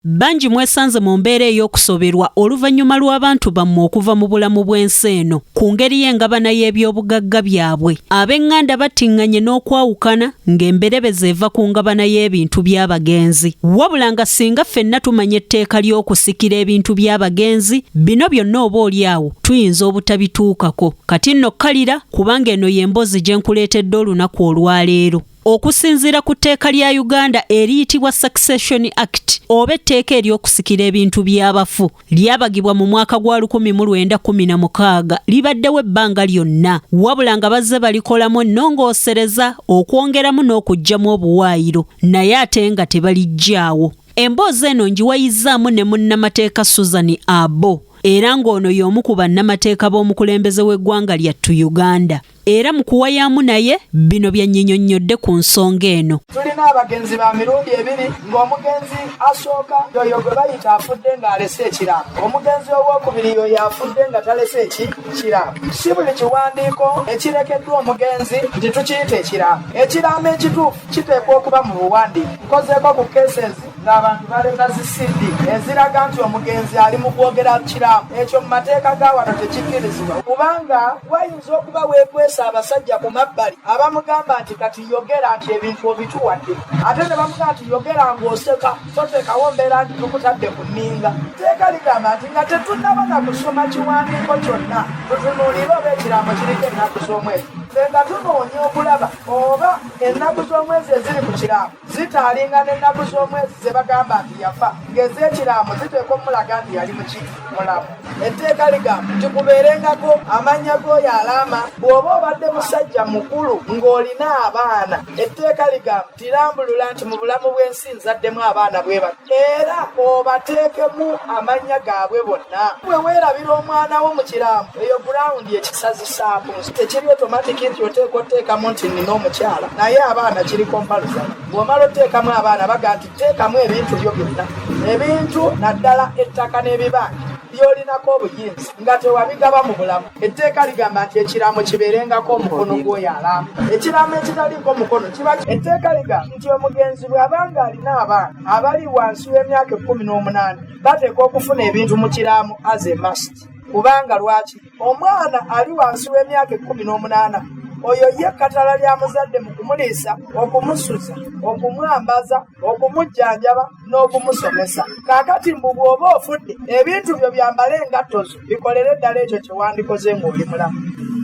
Bangi mwesanze mu mbeera ey'okusoberwa oluvannyuma lw'abantu bammwe okuva mu bulamu bw'ensi eno ku ngeri y'engabana y'ebyobugagga byabwe. Ab'eŋŋanda battiŋŋanye n'okwawukana ng'emberebezi eva ku ngabana y'ebintu by'abagenzi. Wabula nga singa ffenna tumanya etteeka ly'okusikira ebintu by'abagenzi, bino byonna oba oli awo tuyinza obutabituukako. Kati nno kkalira kubanga eno y'emboozi gye nkuleetedde olunaku olwaleero. Okusinziira ku tteeka lya Uganda eriyitibwa Succession Act oba etteeka ery'okusikira ebintu by'abafu lyabagibwa mu mwaka gwa 1916, libaddewo ebbanga lyonna, wabula nga bazze balikolamu ennongoosereza okwongeramu n'okuggyamu obuwaayiro naye ate nga tebaliggyaawo. Emboozi eno ngiwayizzaamu ne munnamateeka Susan Abo era ng'ono y'omu ku bannamateeka b'omukulembeze w'eggwanga lyattu Uganda. Era mu kuwayaamu naye bino byanyinyonnyodde ku nsonga eno. Tulina abagenzi ba mirundi ebiri, ng'omugenzi asooka y'oyo gwe bayita afudde ng'alese ekiraamo, omugenzi owookubiri y'oyo afudde nga talese ekiraamo. Si buli kiwandiiko ekirekeddwa omugenzi nti tukiyita ekiraamo. Ekiraamo ekituufu kiteekwa okuba mu buwandiike. Nkozeeko ku cases ng'abantu baleeta zi CD eziraga nti omugenzi ali mu kwogera kiraamo. Ekyo mu mateeka ga wano tekikkirizibwa, kubanga wayinza okuba weekwesa abasajja ku mabbali abamugamba nti kati yogera nti ebintu obituwadde, ate ne bamugamba nti yogera ng'oseka, toteekawo mbeera nti tukutadde ku nninga. Etteeka ligamba nti nga tetunnaba na kusoma kiwandiiko kyonna, tutunuulire oba ekiraamo kiriko ennaku z'omwezi. Ffe nga tunoonya okulaba oba ennaku z'omwezi eziri ku kiraamo zitaalinga n'ennaku z'omwezi ze bagamba nti yafa, ng'ez'ekiraamo ziteekwa omulaga nti yali muki mulamu. Etteeka ligamba nti kubeerengako amannya g'oyo alaama. Bw'oba obadde musajja mukulu ng'olina abaana, etteeka ligamba nti lambulula nti mu bulamu bw'ensi nzaddemu abaana bwe bati, era obateekemu amannya gaabwe bonna. Bwe weerabira omwana wo mu kiraamo, eyo gurawundi ekisazisaako. Tekiri otomatiki nti oteekwa oteekamu nti nnina omukyala, naye abaana kiri compulsory. Bw'omala oteekamu abaana, baga nti teekamu ebintu byo byonna, ebintu naddala ettaka n'ebibanja by'olinako obuyinza nga tewabigaba mu bulamu. Etteeka ligamba nti ekiraamo kibeerengako omukono gw'oyo alaama. Ekiraamo ekitaliiko mukono kiba. Etteeka ligamba nti omugenzi bw'aba ng'alina abaana abali wansi w'emyaka 18, bateekwa okufuna ebintu mu kiraamo as a must. Kubanga lwaki? Omwana ali wansi w'emyaka 18 oyo ye kkatala lya muzadde mu kumuliisa, okumusuza, okumwambaza, okumujjanjaba n'okumusomesa. Kaakati mbu bw'oba ofudde, ebintu byo byambale engatto zo, bikolere ddala ekyo kye wandikoze ng'oli mulamu.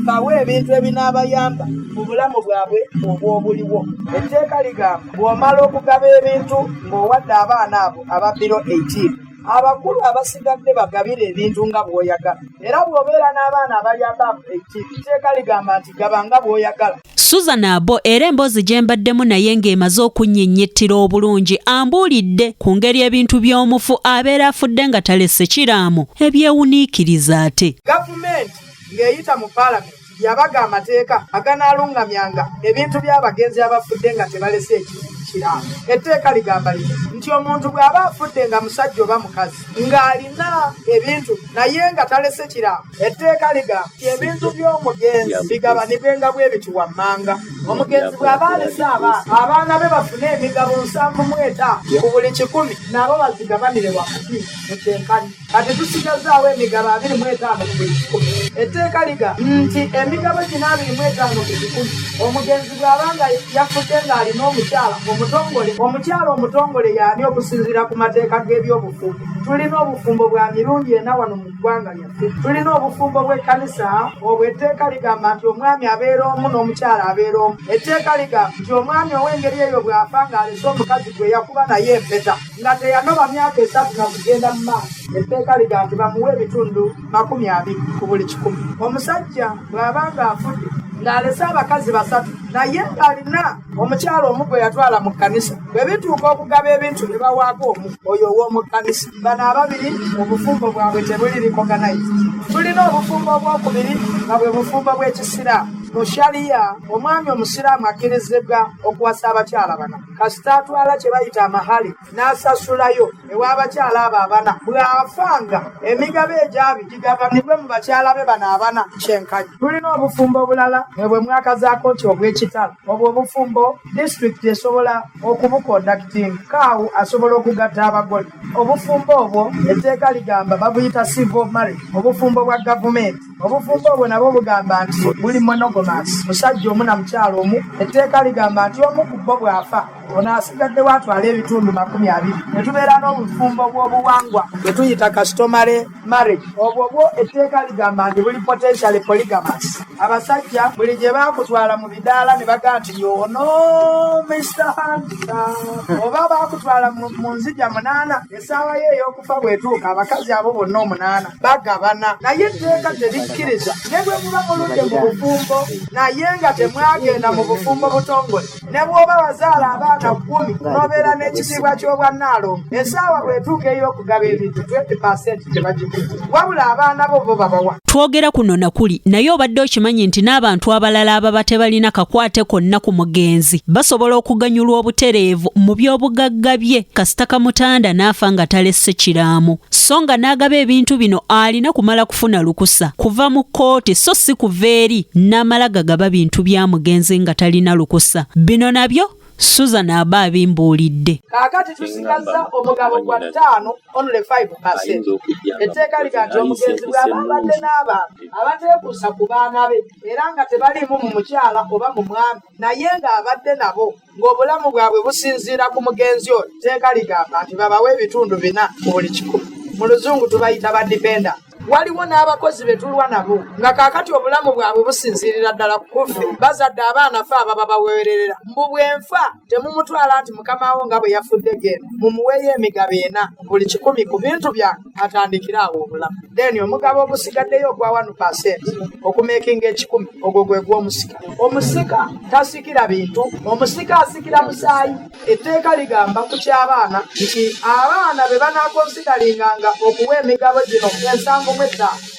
Bawe ebintu ebinaabayamba mu bulamu bwabwe obw'obuliwo. Etteeka ligamba bw'omala okugaba ebintu ng'owadde abaana abo aba below 18, abakulu abasigadde bagabire ebintu nga bw'oyagala. Era bw'obeera n'abaana abali above 18, etteeka ligamba nti gaba nga bw'oyagala. Susan Abo era emboozi gye mbaddemu naye ng'emaze okunnyinnyittira obulungi, ambuulidde ku ngeri ebintu by'omufu abeera afudde nga talese kiraamo ebyewuniikiriza ate. Gavumenti ng'eyita mu paalamenti yabaga amateeka aganaalungamyanga ebintu by'abagenzi abafudde nga tebalese ekiraamo. Etteeka ligamba liti nti omuntu bw'aba afudde nga musajja oba mukazi ng'alina ebintu naye nga talese kiraamo, etteeka ligamba nti ebintu by'omugenzi bigabanibwenga bwe biti wammanga. Omugenzi bw'aba alese abaana, abaana be bafune emigabo 75 ku buli 100, nabo bazigabanire wakati mu kyenkanyi. Kati tusigazaawo emigabo 25 ku buli 100. Etteeka ligamba nti emigabo gino 25 ku 100, omugenzi bw'aba nga yafudde ng'alina omukyala omutongole, omukyala omutongole y'ani okusinziira ku mateeka g'ebyobufumbo? Tulina obufumbo bwa mirundi ena wano mu ggwanga lyaffe. Tulina obufumbo bw'ekkanisa, obwo etteeka ligamba nti omwami abeera omu n'omukyala abeera omu. Etteeka ligamba nti omwami ow'engeri eyo bw'afa ng'alese omukazi gwe yakuba naye empeta nga teyanoba myaka 3 na kugenda mu maaso, etteeka ligamba nti bamuwe ebitundu 20 ku buli 100. Omusajja bw'aba ng'afudde ng'alese abakazi basatu naye ng'alina omukyala omu gwe yatwala mu kkanisa, bwe bituuka okugaba ebintu ne bawaako omu oyo ow'omu kkanisa. Bano ababiri obufumbo bwabwe tebuli recognized. Tulina obufumbo obwokubiri nga bwe bufumbo bw'ekisiraamu. Mu Shariya, omwami Omusiraamu akkirizibwa okuwasa abakyala bana kasita atwala kye bayita amahali n'asasulayo ew'abakyala abo abana. Bw'afanga, emigabo egyabi gigabanibwe mu bakyala be bano abana kyenkanyi. Tulina obufumbo obulala mwe bwe mwakazaako nti obw'ekitala. Obwo obufumbo disitulikiti esobola okubukondakitinga. Kaawu asobola okugatta abagole. Obufumbo obwo etteeka ligamba babuyita civil marriage, obufumbo bwa gavumenti. Obufumbo obwo nabwo bugamba nti buli monogamous, musajja omu na mukyala omu. Etteeka ligamba nti omu ku bo bw'afa, ono asigaddewo atwala ebitundu 20. Ne tubeera n'obufumbo bw'obuwangwa bwe tuyita customary marriage. Obwo bwo etteeka ligamba nti buli potentially polygamous. Abasajja buli gye baakutwala mu bidaala ne bagamba nti y'ono Mister Handsome, oba baakutwala mu nzigya munaana, essaawa ye ey'okufa bw'etuuka abakazi abo bonna omunaana bagabana. Naye etteeka terikkiriza ne bwe muba muludde mu bufumbo naye nga temwagenda mu bufumbo butongole, ne bw'oba wazaala abaana 10 n'obeera n'ekitiibwa ky'obwannaalongo, essaawa bw'etuuka ey'okugaba ebintu 20% tebagikuwa, wabula abaana bo bo babawa. Twogera kuno na kuli, naye obadde okimanyi nti n'abantu abalala ababa tebalina kakwate konna ku mugenzi basobola okuganyulwa obutereevu mu by'obugagga bye kasita kamutanda n'afa nga talesse kiraamo, so nga n'agaba ebintu bino alina kumala kufuna lukusa kuva mu kkooti so si kuva eri n'amala gagaba bintu bya mugenzi nga talina lukusa. Bino nabyo Susan aba abimbuulidde. Kaakati tusigazza omugabo gwa ttaano, only 5%. Etteeka liga nti omugenzi bw'aba abadde n'abantu abateekuusa ku baana be era nga tebaliimu mu mukyala oba mu mwami naye ng'abadde nabo ng'obulamu bwabwe businziira ku mugenzi oyo, etteeka ligamba nti babawe ebitundu 4 ku buli 100. Mu Luzungu tubayita ba dependent. Waliwo n'abakozi be tulwa nabo nga kaakati obulamu bwabwe businziirira ddala ku ffe. Bazadde abaana ffe ababa baweererera. Mbu bwe nfa temumutwala nti mukamaawo nga bwe yafudde genda, mumuweeyo emigabo 4 buli 100 ku bintu byange atandikire awo obulamu. Then omugabo ogusigaddeyo ogwa 1% okumeekinga 100, ogwo gwe gw'omusika. Omusika tasikira bintu, omusika asikira musaayi. Etteeka ligamba ku ky'abaana nti abaana be banaakonsidaringanga okuwa emigabo gino 75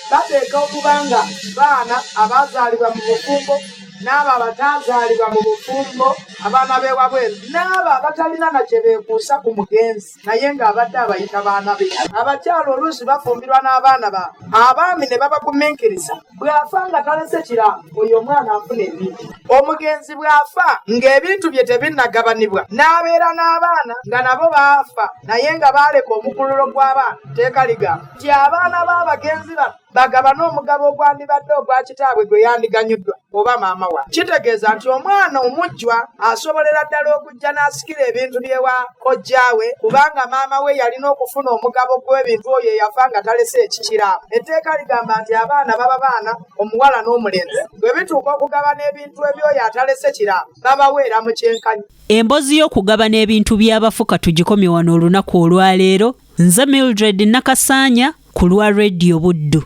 bateeka okuba nga baana abaazaalibwa mu bufumbo n'abo abataazaalibwa mu bufumbo, abaana b'ewabweru, n'abo abatalina na kye beekuusa ku mugenzi naye ng'abadde abayita baana be. Abakyala oluusi bafumbirwa n'abaana baabwe, abaami ne babagumiikiriza. Bw'afa nga talese kiraamo, oyo omwana afuna ebintu. Omugenzi bw'afa ng'ebintu bye tebinnagabanibwa n'abeera n'abaana nga nabo baafa naye nga baaleka omukululo gw'abaana, tteeka ligamba nti abaana b'abagenzi bano bagabane omugabo ogwandibadde ogwa kitaabwe gwe yandiganyuddwa oba maama wa. Kitegeeza nti omwana omujjwa asobolera ddala okujja n'asikira ebintu by'ewa kojjaawe kubanga maama we yalina okufuna omugabo gw'ebintu oyo eyafa nga talese ekikiraamo. Etteeka ligamba nti abaana baba baana, omuwala n'omulenzi, bwe bituuka okugabana ebintu eby'oyo atalese kiraamo babaweera mu kyenkanyi. Emboozi y'okugabana ebintu by'abafu katugikomye wano olunaku olwaleero. Nze Mildred Nakasaanya ku lwa Radio Buddu.